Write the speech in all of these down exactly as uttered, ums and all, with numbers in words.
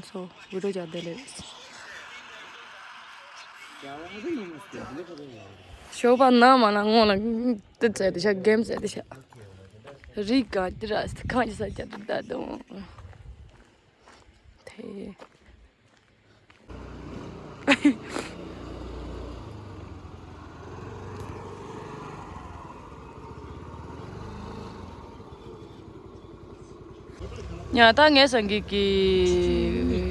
ཚོ་བི་ཌིའོ་རྒྱག་བསྡད་ལེ། ཞོགས་པ་ན་མ་ན་སྔོན་ལ་ཏི་ཙེ་ཏི་ཤ་གེམ་ཙེ་ཏི་ཤ་རིག་ག་ཏི་ར་སི་ཁང་ཅི་ས་ཅ་ཏི་ད་དུང་ཐེ། ཉ་ད་ངས་སང་གི་གི་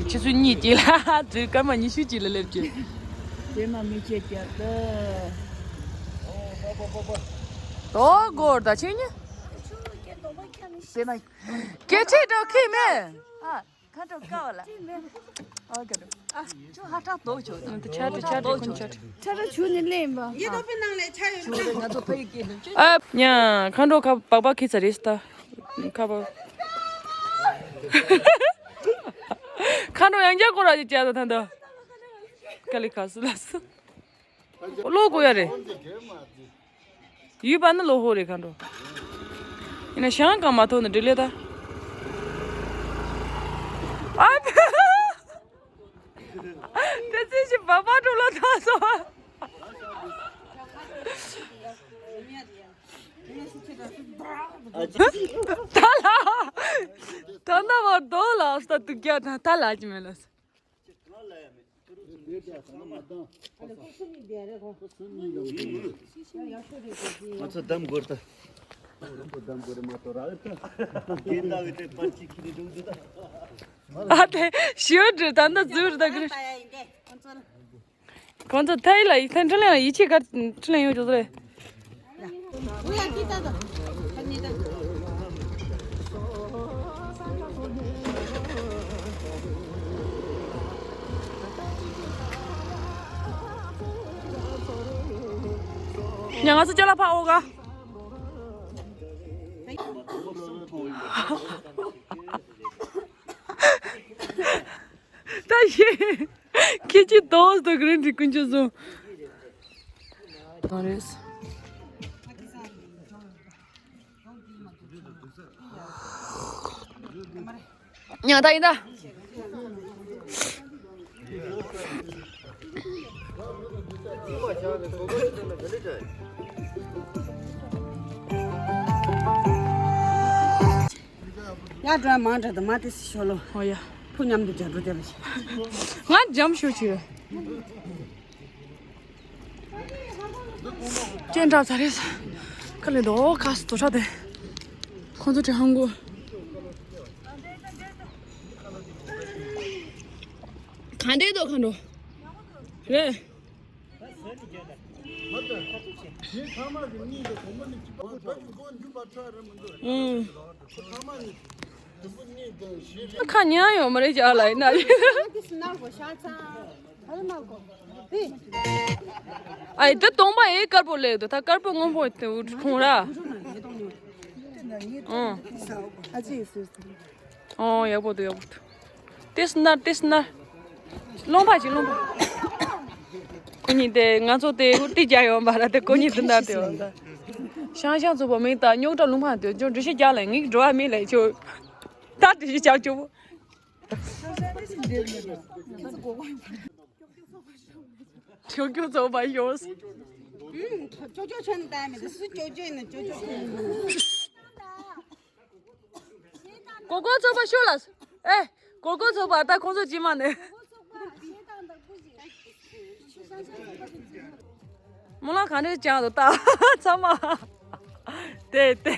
ཆུ་ཚོད་གཉིས་ཀྱི་ལ་དུས་སྐར་མ་ཉི་ཤུ་གཅིག་ལ་སླེབས་ཀྱི། དེ་མ་མི་ཆད་ཀྱ་ད། དོ་གོར་ད་ཆེ་ཉི། དེ་མ། སྐད་ཆེ་འགྲོ་ཁི་མེ། ཨ། ཁ་འགྲོ་ཀ་བ་ལ། ཨ་ཀ་འགྲོ། ཨ་ཅོ་ཧ་ཁྲག་དོག་ཆོག་ཆ་ཏི་ཆ་ཏི་ཁོང་ཆ་ཏི། ཆ་ཏི་ཆུ་ནི་ལེན་པ། ཡེ་ཏོ་པེ་ནང་ལས་ཆ་ཡོད་ན། ང་ཚོ་ཕ་ཡི་སྐད་འདོན་ཅོ། ཨ་ཉ་ཁ་འགྲོ་ཁ་པག་པག་ཁི་ཚ་རེས་ཏ། ཁ་པག་ཁ་འགྲོ་ཡང་རྒྱ་ཀོ་ར་ཅི་ཅ་ཏ་ཐན་ཏ། ཀ་ལི་ཁ་སུ་ལ་སུ། ལོ་གོ་ཡ་རེད། ཡུལ་པ་ནི་ལོ་ཧོ་རེད་ཁ་འགྲོ། ཡིན་ན་ཞང་གང་མ་ཐོག་ནི་འདྲི་ལེ་ད། ཨ་ཕ། དེ་ཚེ་ཞིག་བ་པ་འགྲོ་ལོ་ཐང་སོ། ད་ལ། ད་ན་བར་དོ་ལ་ཨ་སྟ་དུ་རྒྱ་ད་ད་ལ་ཅི་མེད་ལ། ང་ཚོ་གདམ་དགོས་ད། གདམ་དགོས་རེད་མ་གཏོགས་ར་ཨེ་ད། རྒན་ད་བི་ཏེ་པར་ཅིག་ཁྱི་རེ་འགྲོ་འདུག་ད། ཨ་དེ་ཞིའུ་འདྲི་ད་འདི་ཟུར་ད་གི་རེད། ཁོང་ཚོ་ཐའི་ལ་ཡིག་ཐན་ཁྲི་ལེན་ཡིག་ཆེས་ག་ཁྲི་ལེན་ཡོད་ཅོག་ཚོ་རེད། ཉ་ང་ཚོ་ཅ་ལག་ཕ་འོ་ག། ད་ཡེ། ཁྱེད་ཀྱིས་དོགས་དང་གི་རིན་གྱི་ཀུན་སྤྱོད་བཟུང་། དང་རེད། ཉག་ད་ཡིན་ད། ཡ་འགྲོ་མང་འདྲ་དུ་མ་དེ་སི་ཤོ་ལོ། ཧོ་ཡ། ཕུ་མཉམ་དུ་འཇམ་འགྲོ་དེ་ར་ཤི། ང་འཇམ་ཤོ་ཆི། ཅན་འདྲ་ཚ་རེད། ཁ་ལེ་དོ་ཁ་སི་དོ་ཁྲ་དེ། ཁོང་ཚོ་དྲི་ཧང་གོ། ག་འདྲེ་དོ་ག་འགྲོ། རེད། ཁ་ཉན་ཡོད་མ་རེད་ཅག་ལ་ཡིན་ན། ཨའི་ད་སྟོང་པ་ཨེ་དཀར་པོ་ལེགས་འདུག་ད་དཀར་པོ་སྔོན་པོ་དེ་འུ་ཁོང་ར། ཨོ། ཨོ་ཡག་པོ་འདུག་ཡག་པོ་འདུག་ཏེ་སི་ནར་ཏེ་སི་ནར། རློན་པ་ཅིག་རློན་པ། ཁོ་གཉིས་དེ་ང་ཚོ་དེ་ཧུར་ཏི་རྒྱག་ཡོང་པ་ར་དེ་ཁོ་གཉིས་དེ་འདྲ་དེ་ཡོང་ད། ཤང་ཤང་ཚོ་པ་མིང་ད་རྙོག་དྲ་རླུང་ཕང་དེ་ཅོ་འདྲི་ཤི་རྒྱག་ལ་ངིག་འགྲོ་བ་མི་ལས་ཆོ། ད་འདྲི་ཤི་རྒྱག་ཆོ། ཁྱོད་ཁྱོད་ཚོ་པ་ཡོང་། ཅོ་ཅོ་ཆོན་ད་མི་དེ་སུ་ཅོ་ཅོ་ཡིན་ན་ཅོ་ཅོ་ཆོན། གོ་གོ་ཚོགས་པ་ཤོག་ལ། ཨེ། གོ་གོ་ཚོགས་པ་ད་ཁོང་ཚོ་ཅི་མ་ནས། མོ་ལ་ག་འདྲས་ཅང་དུ་ལྟ། ཚང་མ། དེ་དེ།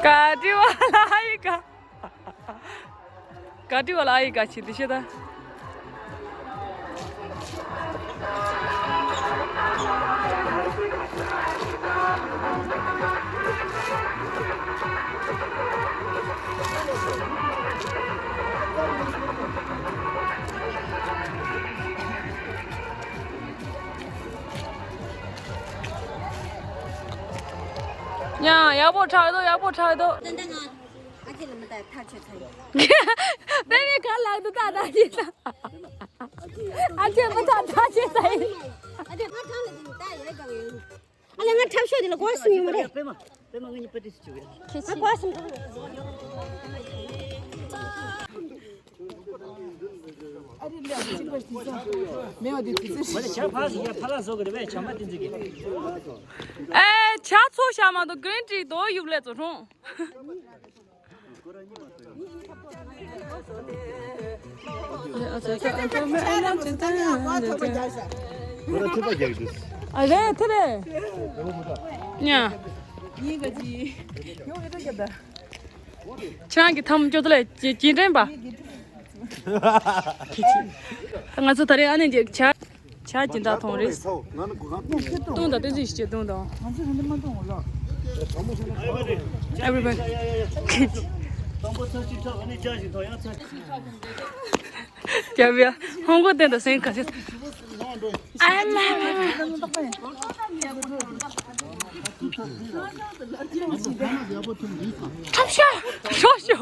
ག་དྲི་བ་ལ་ཡི་ག་ག་དྲི་བ་ལ་ཨ་ཡི་ག་ཆི་དི་ཤེ་ད། ཡག་པོ་ཆགས་འདུག་ཡག་པོ་ཆགས་འདུག་ད་ལྟ་ང་ཨ་ཅེ་ལ་མ་ལྟ་ཐག་ཆོད་ཚར་ཡིན། པད་མའི་ཁ་ལག་ཏུ་ད་ད་ཅེ་ད། ཨ་ཅེ་མ་ལྟ་ཐག་ཆོད་ཚར་ཡིན། ཨ་ཅེ་ང་ཐང་ལ་ཅིག་ལྟ་ཡོད་ཀྱང་ཡོད། ཨ་ལས་ང་འཁྲབ་ཤོག་འདི་ལ་སྒོ་ཕྱེ་ཡོང་མ་རེད། པད་མ། པད་མ་ང་གཉིས་པར་ཏི་སི་བྱེད་དགོས། ང་སྒོ་ཕྱེ་མ་རེད། ཨ་རི་ལས་ཅིག་པར་ཏི་སི་མེད་པ་དེ་དུས་ཚོད། མ་ནི་ཇ་ཕག་ཟིག་ཡ་ཕ་ལ་བཟོ་གི་རེད་པས། ཇ་མ་ཏི་ཟིག་གི། ཨེ་ཇ་ཚོ་ཤ་མ་གཏོགས་གིན་ཊི་དོ་ཡུག་ལས་ཚོ་ཁྲོང་། ཁོ་རང་ཐུག་པ་རྒྱག་གི་འདུག་ཨ་རེད་དེ་རེད། ཉ། ཁྱེད་རང་གི་ཐམ་ཅོ་ལས་ཇི་དྲན་པ། ང་ཚོ་ད་རེས་ཨ་ནེ་ཇེ་ཆ། ཆ་ཇི་འདྲ་མཐོང་རེད། ཏུང་དང་བསྟན་འཛིན་ཞིག་ཏུང་དང་། Everybody. རྒྱབ་ཡ་ཧོང་གོ་བསྟན་དང་སེང་ག་ཚད། ཨ་ལ། ཁྲབ་ཤ། ཤོ་ཤོ།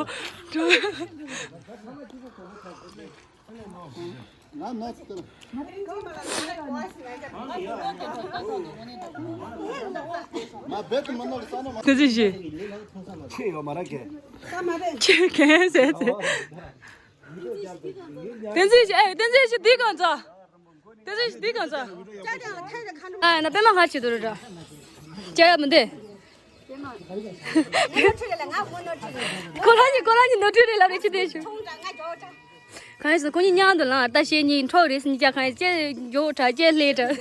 བསྟན་འཛིན་ཞིག་ཁྱེད་ཡོད་མ་རེད་གས། ཁྱེད་གས་ཟེར་ཚེ། བསྟན་འཛིན་ཞིག་ཨེ་བསྟན་འཛིན་ཞིག་འདི་གང་ཚ། བསྟན་འཛིན་ཞིག་འདི་གང་ཚ། ཨ་ན་པད་མ་ཧ་ཆེ་དུ་རུ་ར། ཅ་ཡ་མི་འདི། ཁོ་རང་ཉིད་ཁོ་རང་ཉིད་ནོར་འཁྲུལ་རེད་ལབ་རེ་ཅི་བསྡད་ཞུ། གང་ཡིན་ཟེར་ཁོ་གཉིས་མཉམ་དུ་ལངས་ལྟ་བཤད་གཉིས་འཕྲོག་རེད་ཟེར་གཉིས་ཀ་གང་ཡིན་ཅེ་མགྱོགས་དྲག་ཅེ་ལྷེ་དྲག་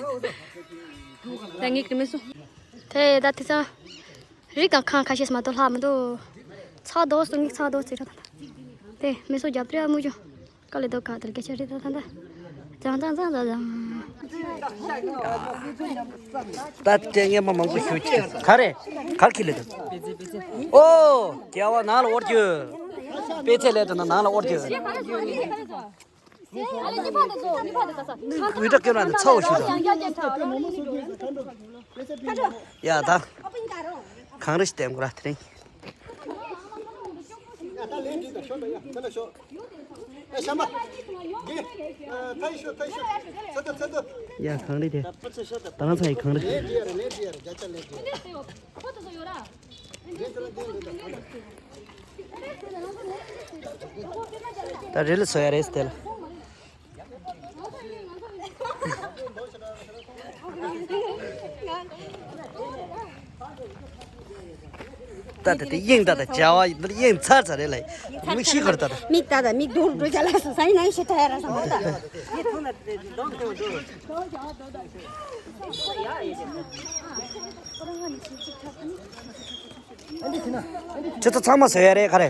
ད་ངས་ཀྱི་མི་སོ། དེ་ད་དེ་ཚ། རི་ག་ཁང་ཁ་ཤས་མ་གཏོགས་ལྷག་མི་འདུག་ཚགས་རྡོ་སོ་གཉིས་ཚགས་རྡོ་ཚེ་ར་ད། དེ་མི་སོ་རྒྱབ་དྲེ་ཨ་མུ་ཅོ། དཀའ་ལས་འདུག་ག་དེར་སྐད་ཆ་རེད་ད་ད་ད། ཙང་ཙང་ཙང་ཙང་ཙང་། ད་ལྟའི་ངས་མ་མང་པོ་ཞུ་ཅི་ག་རེ་གར་ཁྱི་ལེ་དུ། ཨོ། རྒྱལ་བ་ནང་ལ་དབོར་རྒྱུ། དཔེ་ཚད་ལས་དུ་ན་ནང་ལ་དབོར་རྒྱུ། འུད་སྒྲ་སྐྱོན་ར་ནི་ཚ་བོ་ཞུ་དང་། ཡ་ད། གང་རེ་ཞིག་བསྟན་དགོས་ར་དེ་རིང་། ཡ་ད་ལན་འགྲིག་དང་ཤོག་ཡ་ད་ལ་ཤོག་ཨེ་ཤ་མ། འགྲིག་ཨ་ཐ་ཡི་ཤོག་ཐ་ཡི་ཤོག་ཚ་ཚ་ཚ་ཚ། ཡ་གང་རེད་དེ། ད་ང་ཚ་ཡི་གང་རེད། ལན་འགྲིག་ཡ་ར་ལན་འགྲིག་ཡ་ར་བརྒྱ་ཆ་ལན་འགྲིག་ཡ་ར། ད་རེ་ལ་སོ་ཡ་རེད་དེ་ལ། ད་ད་དེ་དབྱིངས་ད་ད་བྱ་བ་དབྱིངས་ཚར་ཚར་རེད་ལ། མིག་ཤི་ཁར་ད་ད། མིག་ད་ད་མིག་རྡོ་རུ་འགྲོ་བྱ་ལ་སོ་ས་ཡིན་ན་ཡིན་ཤི་ད་ཡ་ར་ས་མ་ད། ཁྱེད་ཚོ་ཚང་མ་ཟེར་ཡ་རེད་ག་རེ།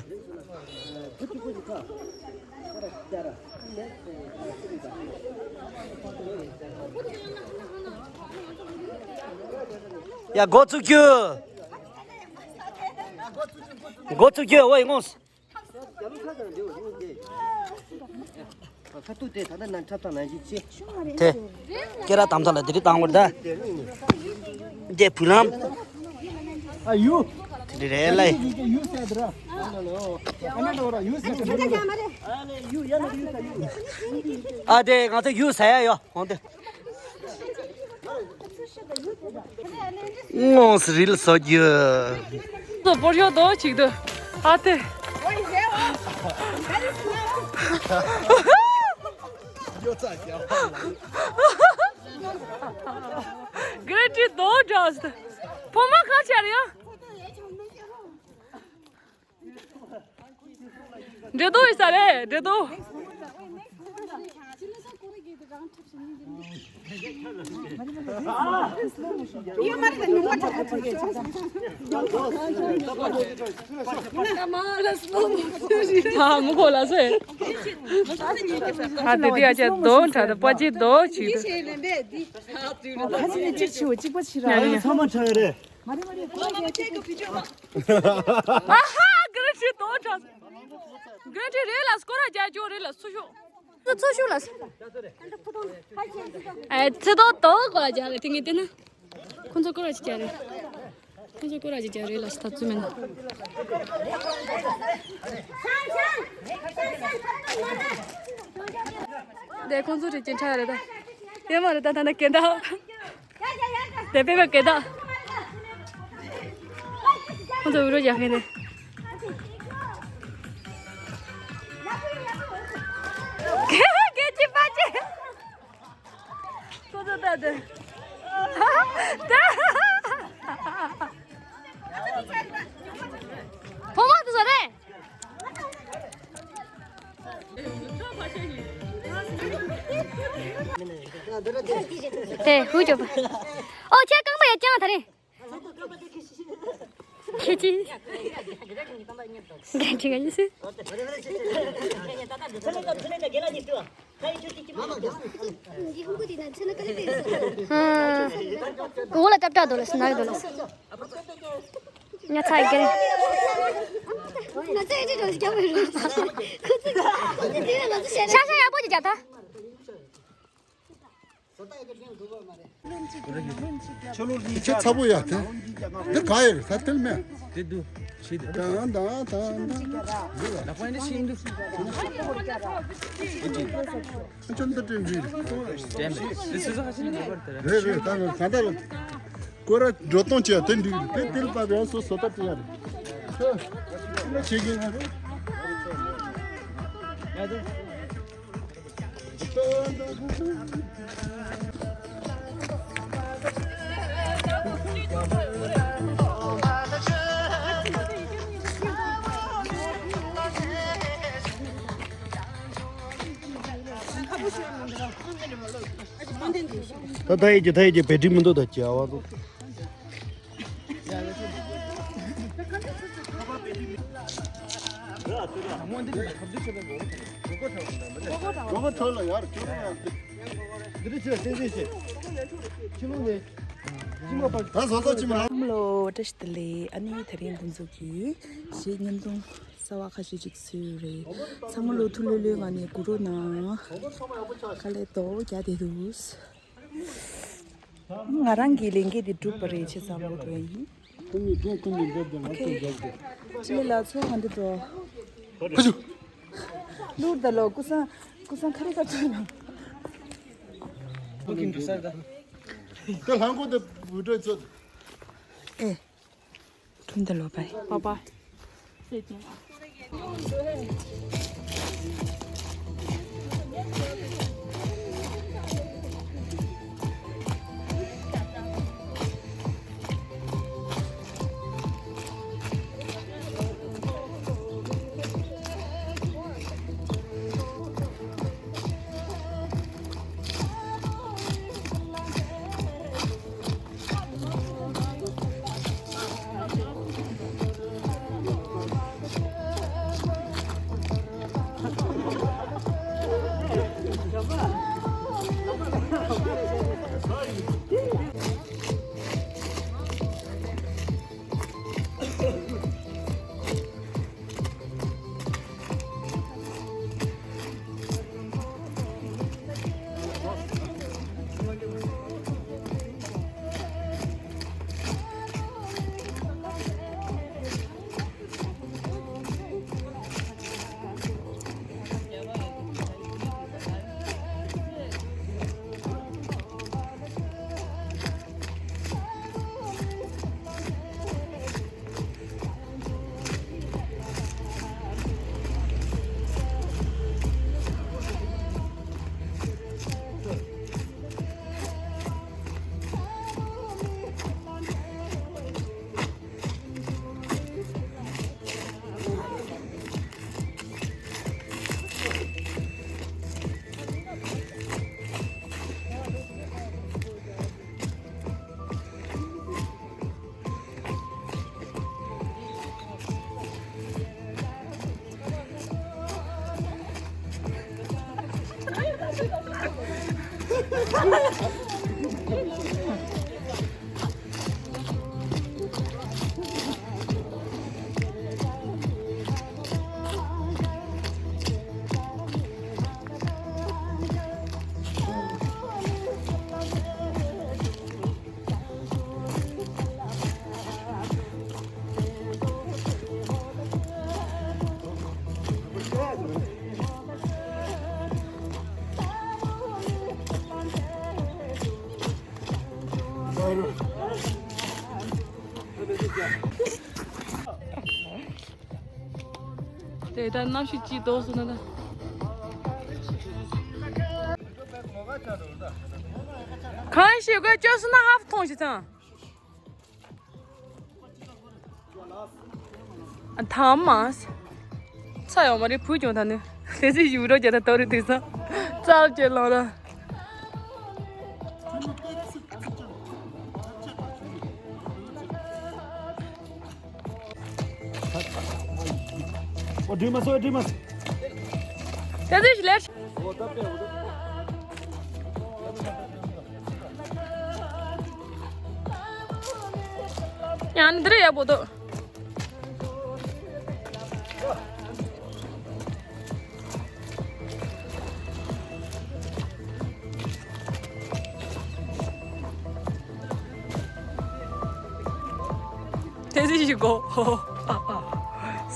ཡ་འགོ་བཙུགས་རྒྱུ། འགོ་བཙུགས་རྒྱུ་ཨོ་ཡི་ངོས། ཁ་ཐུག་དེ་ད་ལྟ་ནང་འཁྲབ་སྟངས་ནང་བཞིན་བྱེད། དེ། སྐེ་རགས་དམ་ཐག་ལ་དེ་རིགས་བཏང་བར་ད། དེ་བུ་ལམ། ཨ་ཡུ། དེ་རེད་ལེ། ཡུ་ཟེར་དེ་ར། ཨ་ན་ད་ར་ཡུ་ཟེར་དེ་ར། ཨ་དེ་ང་ཚོ་ཡུ་ཟེར་ཡ་ཡོ་འོང་དེ། ངོ་སི་རིལ་སོ་རྒྱུ། ཏོ་པོར་ཡོ་དོ་ཅིག་ཏོ། ཨ་ཏེ། གྲི་དོ་འདྲ་སྟེ། ཕོ་མ་ཁ་ཆར་ཡ། འདྲེ་དོ་ཡི་ས་རེད་འདྲེ་དོ། ཨ་མུ་ཁོ་ལ་སེ། ཨ་དེ་དེ་ཨ་ཅག་དོ་འདྲ་དོ་པ་ཅི་དོ་ཅིག་ཏོ། ཨ་ཧ་ག་རེ་ཞིག་དོ་འདྲ། གན་ཁྲི་རེད་ལ་སྐོར་ར་རྒྱ་ཅོ་རེད་ལ་སུ་ཤོག་ཚོ་ཤོག་ལ་ཨེ་ཚེ་དོ་དོ་གོ་ར་རྒྱ་རེད་དེ་ངས་བལྟས་ན་ཁོ་ཚོ་སྐོར་ར་ཅི་རྒྱ་རེད། ཁོང་ཚོ་སྐོར་ར་ཅིག་རྒྱག་རེད་ལ་ཞིག་ད་ཚུལ་མིན། དེ་ཁོང་ཚོ་རེད་ཅན་ཁྲ་རེད་ད། དེ་མ་རེད་ད་ད་ན་སྐད་ད། དེ་པེ་པེ་སྐད་ད། ཁོང་ཚོ་འུ་རོ་རྒྱག་མཁན་དེ། སྐད་ཅིག་པ་ཅིག་ཁོ་ཚོ་ལྟ་དེ། ཕོ་མོ་དེ་ཚོ་རེད། དེ་ཧུ་ཅོ་པ། ཨོ་ཁྱེད་རྐང་པ་ཡ་ཅང་ད་རེད། ཁྱེད་ཀྱིས། འགན་འཁྲི་ག་ཉིས་སི། འོ་ལ་ཏབ་ཏབ་དོ་ལ་སི་ནག་དོ་ལ་སི། ཉ་ཚ་ཡི་གེ། ང་ཚ་ཡི་གེ་རོ་ཞིག་རྒྱབ་མི་རོ། ཤ་ཤ་ཡག་པོ་ཅིག་རྒྱབ་ད། ཁྱེད་ཚ་པོ་ཡ་དེ། འདི་ག་ཡི་རེད་ད་དེ་མེད། དེ་འདུག་ཤི་འདུག་ད་ད་ད་ད། ལག་པ་ནི་ཤི་འདུག་ཨ་ཅོ་འདི་དྲན་འདྲི། དྲན་མེད། དེ་སུ་ཟ་ཁ་ཤི་འདུག་རེད་རེད་ད་ག་ད་ལ། ཀོ་ར་འགྲོ་སྟངས་བྱས་དེ་འགྲིག་རེད་དེ་དེ་ལ་ད་བས་སོ་སོ་ད་དེ་ཡ་རེད། ཁྱེད་ཀྱི་ཡ་རེད། ད་ད་ཡི་གེ་ད་ཡི་གེ་བེ་ཏྲི་མི་འདུག་ད་ཅི་ཨ་བ་འདུག་གོ་གོ་ཐོལ་ལ་ཡར་ཁྱོད་རང་འདི་འདི་ཆོས་སེང་སེང་ཆེ། ཕྱི་ལོགས་ནས་ཕྱི་མ་པ་ད་བཟོ་ཚོ་ཅི་མ་ལ། བསམ་བློ་བཀྲ་ཤིས་བདེ་ལེགས། ཨ་ནི་དེ་རིང་འདི་ཚོ་གི་གཞས་བརྙན་ཐུང་གསར་བ་ཁ་ཤས་ཅིག་བཟོས་རེད། ཚང་མ་ལོ་ཐུགས་ལྷོད་ལྷོད་ངང་ནས་སྒུག་རོགས་གནང་། དཀའ་ལས་ཏོག་རྒྱག་བསྡད་འདུག་ང་རང་གི་ལས་འགན་དེ་འགྲུབ་པ་རེད་བྱས་བསམ་བློ་འདོན་ཡིན། ཀུན་ནས་ཀུན་ནས་འདི་འདི་ང་ཚོ་འཇོག་གི་ཅི་ལ་ལ་ཚོ་ང་འདི་འགྲོ། ཧ་ཅུ། ལུར་ད་ལོ་ཀུ་སང་ཀུ་སང་ཁ་རི་ཁ་ཚོ་ལ། ཀུ་གིན་འགྲོ་ས་ད། དེ་ལྷང་གོ་དེ་བུ་ཏྲེ་ཚོ། ཨེ། ཁྲུན་ད་ལོ་པའི། པ་པ། དེ་ལྟར་གནམ་གཤིས་ཅིག་དོགས་སོང་ན་ད། གང་ཞིག་དགོས་བཅོས་སོང་ན་ཧ་ཐོང་ཞིག་ཚང་། ཐང་མ། ཚ་ཡོང་མ་རེད་བུ་ཀྱང་ད་ནི། ལྷས་སི་ཞིག་རོ་རྒྱ་ད་ཏོ་རི་དུས་སང་། ཙག་ཅེ་ལང་ར། ཨོ་འདྲི་མ་སོ་འདྲི་མ་སོ། ལྷས་སི་ཞིག་ལས། ཡང་འདིར་ཡག་པོ་འདུག་ལྷས་སི་ཞིག་གོ།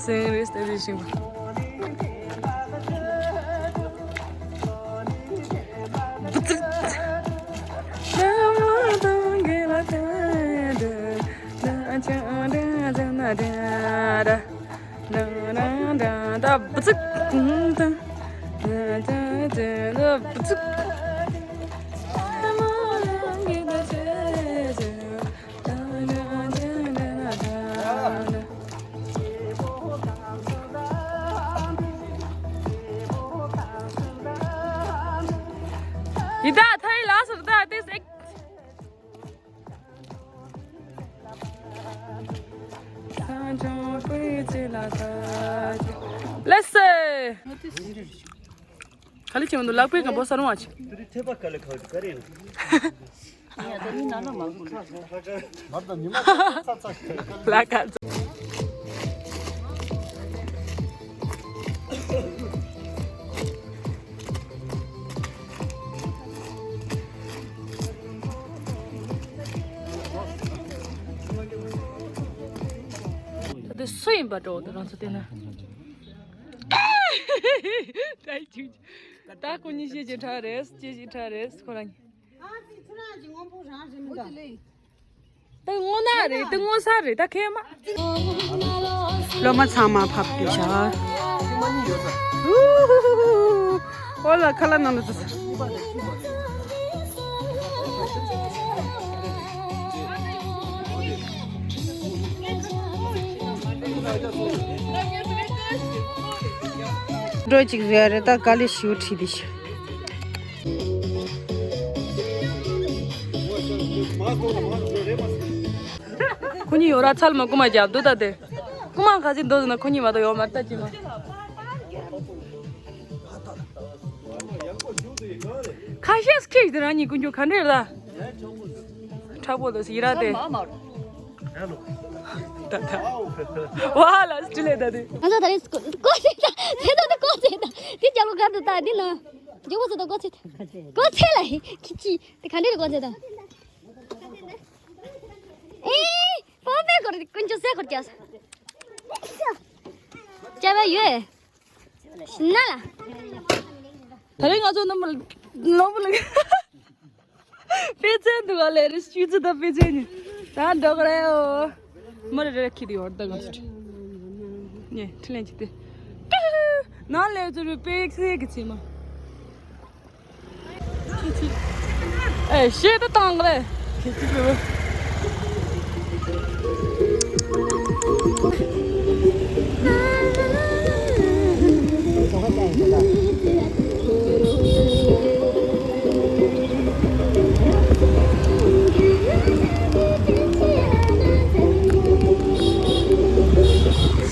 སེང་རེས་ལྷས་སི་ཞིག་གོ། ཡི་དྭགས་ཐའི་ལ་སུ་དྭགས་ཏེ་སེ། ལེ་སེ། ག་ལེ་ཆེ་མོ་འདུག་ལག་པའི་གང་པོ་ས་རུང་བ་ཆེ། དུ་རི་ཐེ་པ་ག་ལེ་ཁ་ག་རེ་ཡིན། ལ་ད་ཉི་མ་ཚ་ཚ། ལ་ཁ་ཚ། ད་དེ་སུ་ཡིན་པ་འགྲོ་འདུག་རང་ཚོ་བལྟས་ན། ད་ཁོ་གཉིས་ཤེས་ཀྱི་ཁྲ་རེད་ཅེས་ཀྱི་ཁྲ་རེད་ཁོ་རང་གཉིས། ཨ་ཙི་ཁྱོད་རང་གི་སྔོན་པོ་རང་རེད་མི་འདུག་ད་སྔོ་ནག་རེད་ད་སྔོ་སེར་རེད་ད་ཁེ་མ། སློབ་མ་ཚང་མ་ཕབ་སྟེ་བཞག་ཨོ་ལ་ཁ་ལག་ནང་ལ་ཙི། འགྲོ་ཅིག་རེད་རེད་ད་དཀའ་ལས་ཞིག་ཁྲིད་དེ་ཤི། ཁོ་གཉིས་ཡོད་ར་ཚལ་མ་རྐུ་མ་རྒྱབ་འདུག་ད་དེ། རྐུ་མ་ག་ཚོད་འདུག་ཟེར་ན་ཁོ་གཉིས་མ་གཏོགས་ཡོད་མ་རེད་ད་ཅི་མ། ཁ་ཤས་ཁྱེད་དེ་རང་གཉིས་ཀུན་སྤྱོད་ག་འདྲ་རེད་ད། མཁྲེགས་པོ་འདུག་ཟེར་ཡི་ར་དེ། ད་ད། ཝ་ལ་སྤྲི་ལེ་ད་དེ། ང་ཚོ་ད་རེས་ཀོ་ཀོ་ཚེ་ད་དེ་ཚོ་ད་ཀོ་ཚེ་ད་དེ་རྒྱ་ལོ་གར་དུ་ད་དེ་ན། ཇོ་བོ་ཚོ་ད་ཀོ་ཚེ་ད་ཀོ་ཚེ་ལ་ཧི་ཁི་ཅི་དེ་ག་འདྲ་རེད་ཀོ་ཚེ་ད། ཨེ། པོ་པའི་སྐོར་དཀོན་མཆོག་སའི་སྐོར་རྒྱག་ས། ཅ་བ་ཡོད། ཤི་ན་ལ། ད་རེས་ང་ཚོ་རྣམ་པ་ལ་ལོང་བུ་ལ། དཔེ་ཆ་འདུག་ག་ལས་རེ་ཤུ་ཚོད་ད་དཔེ་ཆ་ནི། ད་འགྲོ་གི་རེད་ཨོ། མ་རེ་རེ་ཁྱི་དེ་ཡོད་ད་ང་ཚོ། ནས་ཁྲི་ལན་གྱི་དེ། ནང་ལས་ཚོ་རུ་དཔེ་ཆ་གི་ཚེ་མ། ཨེ་ཤེས་ད་བཏང་གི་རེད།